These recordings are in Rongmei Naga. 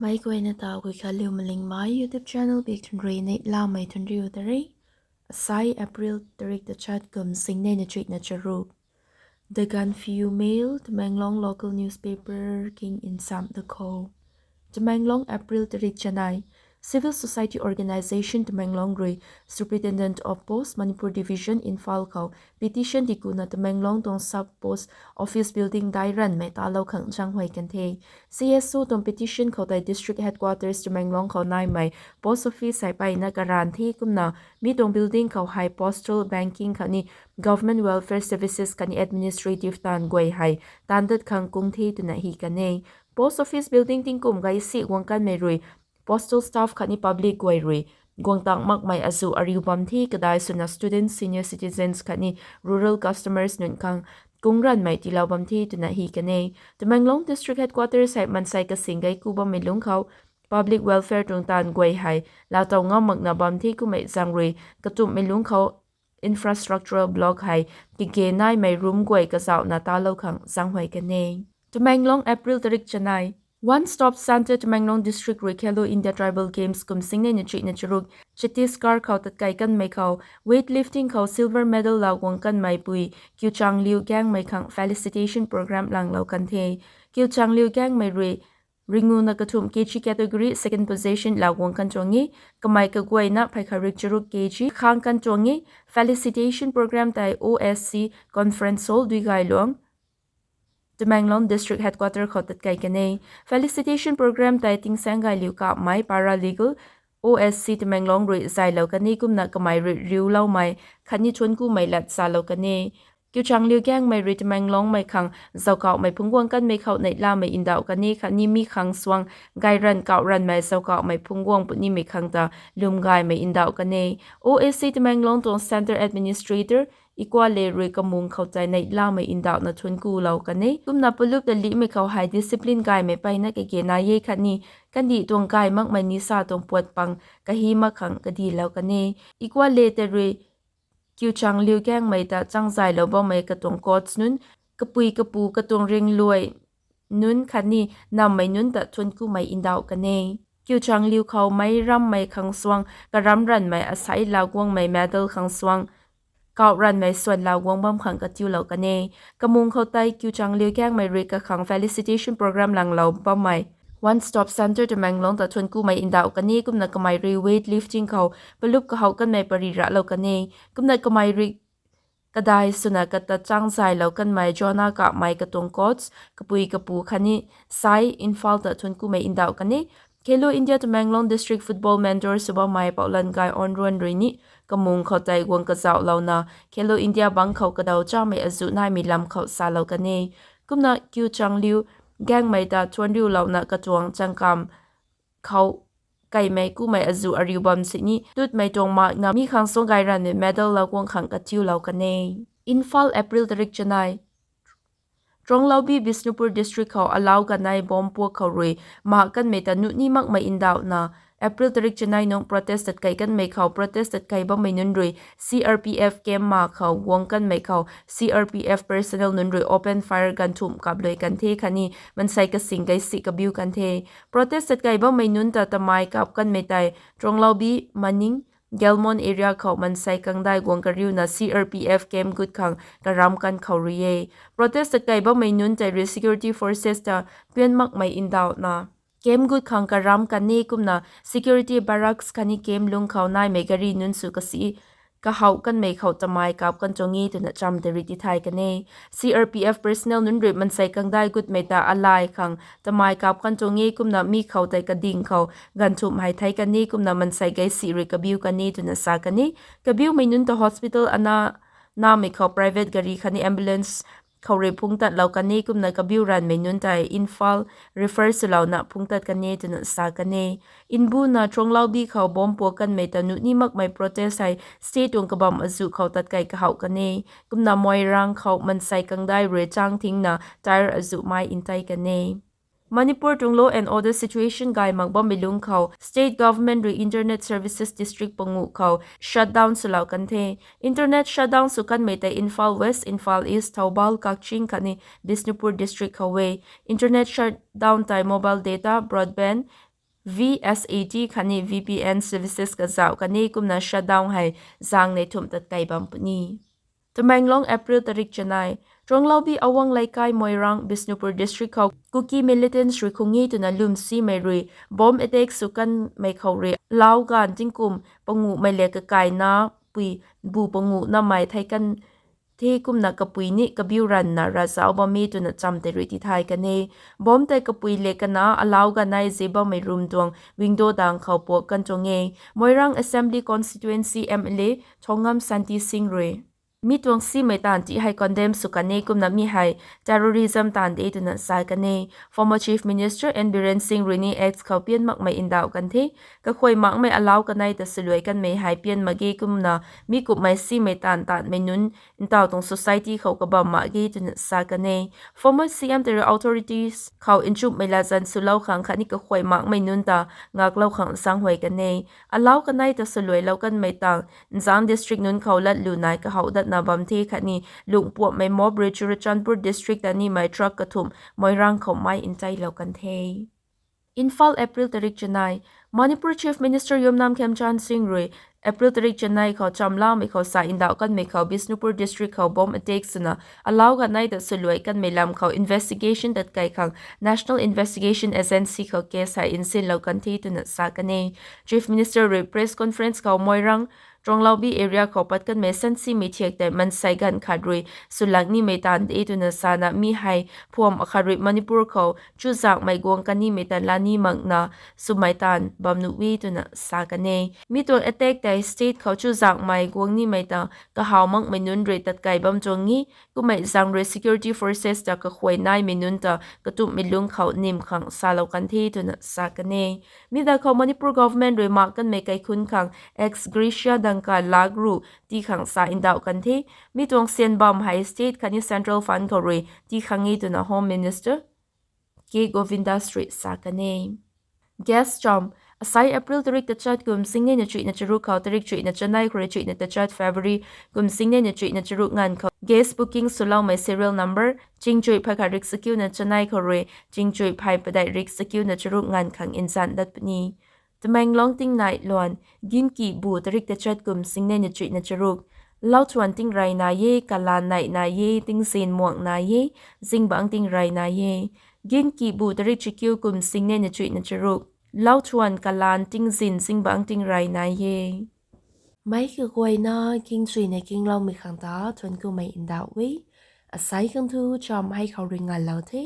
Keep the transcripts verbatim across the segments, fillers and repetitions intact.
Meic guayna ta Guikhanliu Malingmei YouTube channel bik thun rui neihlamei thun riu ta re. Asai April tarik tachat kum singnei na chuihna charuk. The Gaanphiu Mail, Tamenglong local newspaper king nsam da khou. Tamenglong, April tarik chanei. Civil Society Organisation Tamenglong rui Superintendent of Post Manipur Division Imphal khou petition tikuna Tamenglong tuang sub post office building dai ranmei talou khang zaenghuay kan the. C S O tuang petition khou tei district headquarters Tamenglong khou naimei post office hei mpeyna karan the kumna mi tuang building khou hei postal, banking khatni government welfare services khatni administrative taanv guay hei taanv dat khang kung the twna hi kan e. Post office building tingkum gay si guang kanmei rui postal staff khatni public guay rui guang tang makmei azuh ariu bam the, kadai swna students, senior citizens khatni rural customers nunc khang kung ranmei tiilou bam the twna hi kan e. Tamenglong district headquarters hei mansei kasing gei ku bammei lungc khou public welfare tuang taanv guay hei laatow ngam makna bam the kummei zaeng rui katumhmei lungc khou infrastructural block hei kage naimei room guay kazauhna talou khang zaenghuay kan e. Tamenglong, April tarik chanei. One Stop Centre Tamenglong District rui Khelo India Tribal Games kum singnei na chuihna charuk Chhattisgarh khou tatkai kanmei khou weightlifting khou silver medal laa guang kanmei pui Kiuchangliu Gaengmei khang felicitation program langlou kan the. Kiuchangliu Gaengmei rui ringuna kathumh kg category second position laa guang kan tuang e. Kamei kaguayna phey khat rik charuk kg khang kan tuang e. Felicitation program tei O S C Conference Hall, Duigailuang, Tamenglong District Headquarter khou tatkai kan e. Felicitation program tei Tingsaeng Gailiu Kapmei, Paralegal, O S C Tamenglong rui zaylou kan e kumna kamei rui riuloumei khatni thuanckumei lat salou kan e. Kiuchangliu Gaengmei rui Tamenglongmei khang zaukauhmei phungc guang kanmei khou neihlamei ndauh kan e khatni mi khang suang gayranv kauh ranvmei zaukauhmei phungc guang punimei khang ta lwm gaymei ndauh kan e. O S C Tamenglong tuang Centre Administrator Ikwa Le rui kamung khou tei neihlamei ndauhna thuanckulou kan e. Kumna palup ta lihmei khou hei discipline gaymei mpeyna kage nai e khatni kandih tuang gay makmei nisa tuang puat pang kahi mak khang kadilou kan e. Ikwa Le tei rui Kiuchangliu Gaengmei ta changzaylou bammei katuang coach nunc, kapui kapu katuang ringluai nunc khatni nammei nunc ta thuanckumei ndauh kan e. Kiuchangliu khou meic rammei khang suang karam ranvmei asei laa guangmei medal khang suang kauh ranvmei swan laa guang bam khang katiulou kan e. Kamung khou tei Kiuchangliu Gaengmei rui kakhang felicitation program langlou bammei One Stop Centre Tamenglong ta thuanckumei ndauh kan e kumna kamei rui weightlifting khou palup kahouh kanmei pary raclou kan e. Kumna kamei rui kadai swna kata changzaylou kanmei Jona Kapmei katuang coach, kapui kapu khatni sai Imphal ta thuanckumei ndauh kan e. Khelo India Tamenglong District Football Mentor sw bammei Poulangai Onruan rui ni kamung khou tei guang kazauhlouna Khelo India bangc khou kadaw chamei azuh naimei lam khou salou kan e. Kumna Kiuchangliu Gaengmei ta thuancriulouna katuang changkam khou kaimei kumei azuh ariu bam sini tutmei tuang makna mi khang suang gay ranvmei medal laa guang khang katiulou kan e. Imphal, April tarik chanei. Tronglaobi, Bishnupur District khou alau kanei bomb puak khou rui mak kanmei ta nuh ni makmei ndauhna April tarik chanei nung protest tatkei kanmei khou protest tatkei bammei nunc rui C R P F camp mak khou guang kanmei khou C R P F personnel nunc rui open fire ganvthumh kaplui kan the khatni mansei kasing gei si kabiu kan the. Protest tatkei bammei nunc ta tamei kap kanmei tei Tronglaobi, Maning, Gelmon area khou mansei kangdai guang kariuna C R P F camp gut khang karam kan khou rui e. Protest tatkei bammei nunc tei rui security forces ta pian makmei ndauhna camp gut khang karam kan e kumna security barracks khatni camp lung khou naimei gari nunc sw kasi kahouh kanmei khou tamei kap kan tuang e twna cham tei rui tithay kan e. C R P F personnel nunc rui mansei kangdai gutmei ta alai khang tamei kap kan tuang e kumna mi khou tei kading khou ganvthumh hei thei kan e kumna mansei gei si rui kabiu kan e twna sa kan e. Kabiumei nunc ta hospital ana namei khou private gari khatni ambulance khou rui phungtatlou kan e kumna kabiu ranvmei nunc tei Imphal refer swlouna phungtat kan e twna sa kan e. Mbuna Tronglaobi khou bomb puak kanmei ta nuh ni makmei protest hei state tuang kabam azuh khou tatkei kahouh kan e. Kumna Moirang khou mansei kangdai rui chang thingna tyre azuh mai ntei kan e. Manipur tuang law and order situation gay mak bammei lungc khou state government rui internet services district panguh khou shutdown swlou kan the. Internet shutdown sw kanmei tei Imphal West, Imphal East, Thoubal, Kakching khatni Bishnupur district khou e. Internet shutdown tei mobile data, broadband, V S A T khatni V P N services kazauh kan e. Kumna shutdown hei zaeng nei thumh tat kei bam puni. Tamenglong, April tarik chanei. Tuanglaubi Awang Leikai, Moirang, Bishnupur district khou Kuki militants rui khung e twna lwmsimei rui bomb attack sw kanmei khou rui alau ganv tingkum panguhmei le kakaina pui bu panguh namei thei kan the. Kumna kapui ni kabiu ranvna ravzauc bam e twna cham tei rui tithay kan e. Bomb tei kapui le kana alau ganv nai zi bammei room tuang window dang khou puak kan tuang e. Moirang Assembly Constituency M L A Thongam Shanti Singh rui mi tuang simei taanv ti hei condemn sw kan e. Kumna mi hei terrorism taanv de twna sa kan e. Former Chief Minister N Biren Singh rui ni X khou pian makmei ndauh kan the. Kakhuay makmei alau kanei ta swluai kanmei hei pian mak ge. Kumna mi kumhmei simei taanv taanmei nunc ntaw tuang society khou kabam mak ge twna sa kan e. Former C M tei rui authorities khou nchumhmei latzan swlou khang khatni kakhuay makmei nunc ta ngaklou khang zaenghuay kan e. Alau kanei ta swluailou kanmei tang Nzang district nunc khou latlu nai kahouh datna bam the khatni lungpuamhmei mob rui Churachandpur district ta nimei truck kathumh Moirang khou mei nteilou kan the. Imphal, April tarik chanei. Manipur Chief Minister Yumnam Khemchand Singh rui April tarik chanei khou chamlamei khou sa ndauh kanmei khou Bishnupur district khou bomb attack swna alau ganv nai ta swluai kanmei lam khou investigation tat kei khang National Investigation Agency khou case hei nsinlou kan the twna sa kan e. Chief Minister rui press conference khou Moirang Tuanglaubi area khou pat kanmei sansimei thiak tei mansei ganv khat rui swlak nimei taanv de twna sana mi hei phuam akhat rui Manipur khou chuzaenghmei guang kanimei ta laa ni makna swmei taanv bam nuh e twna sa kan e. Mi tuang attack tei state khou chuzaenghmei guang nimei ta kahaw makmei nunc rui tat kei bam tuang e. Kummei zaeng rui security forces ta kakhuay naimei nunc ta katumhmei lungc khou nim khang salou kan the twna sa kan e. Mi da khou Manipur government rui mak kanmei kaikhunc khang ex gratia dangka lak ruh tii khang sa ndauh kan the. Mi tuang syan bam hei state khatni central fund khou rui tii khang e twna Home Minister K Govindas rui sa kan e. Gas cham. Asai April tarik tachat kum singnei na chuihna charuk khou tarik chuihna chanei khou rui chuihna tachat February kum singnei na chuihna charuk nganv khou gas booking swloumei serial number chingchui phay khat rik sakiuna chanei khou rui chingchui phay padeih rik sakiuna charuk nganv khang nzan dat puni. Tamenglong tingnai luan. Ginki bu tarik tachat kum singnei na chuihna charuk. Lauthuan tingrey nai e, kalan neih nai e, tingzin muang nai e, zingbangc tingrey nai e. Ginki bu tarik chakiu kum singnei na chuihna charuk. Lauthuan, kalan, tingzin, zingbangc tingrey nai e. Meic kaguayna kingchuina kingloumei khang ta thuanc kumei ndauh e. Asai khang thu cham hei khou rui nganlou the.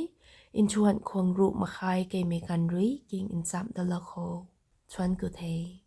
Nthuan khwang ruh makhai keimei ganv rui king nchamh dalou kho. Thuanc ku the.